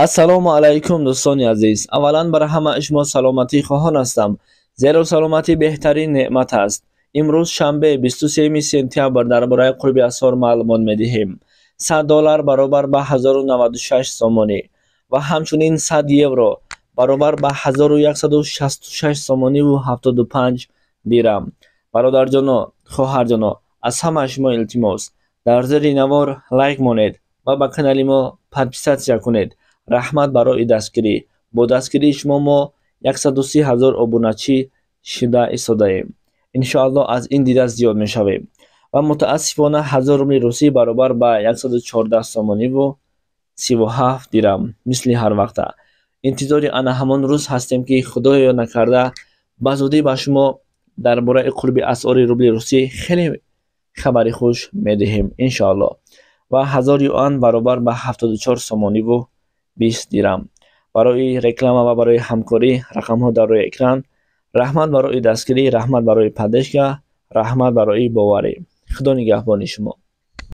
Ассалому алайкум, дӯстони азиз. Аввалан бар ҳамаи шумо саломатӣ хоҳон ҳастам, зеро саломатӣ беҳтарин неъмат аст. Имрӯз шанбе, 23 сентябр, дар бораи қурби асъор маълумот медиҳем. 100 доллар баробар ба 1096 сомонӣ ва ҳамчунин 100 евро баробар ба 1166 сомониву 75 дирам. Бародарҷоно, хоҳарҷоно, аз ҳамаи шумо илтимос, дар зери навор лайк монед ва ба канали мо подписаться кунед. Раҳмат барои дастгирӣ. Бо дастгирии шумо мо 130 ҳазор обуначӣ шуда истодаем. Иншоаллоҳ, аз ин дида зиёд мешавем. Ва мутаассифона, 1000 рубли русӣ баробар ба 114 сомониву 37 дирам. Мисли ҳар вақта, интизори ана ҳамон рӯз ҳастем, ки худоё накарда, ба зудӣ ба шумо дар бораи қурби асъори рубли русӣ хеле хабари хуш медиҳем, иншоаллоҳ. Ва 1000 юан баробар ба 74 сомониву 20 дирам. Барои реклама ва барои ҳамкорӣ рақамҳо дар рӯи экран. Раҳмат барои дастгирӣ, раҳмат барои поддержка, раҳмат барои боварӣ. Худо нигаҳбони шумо.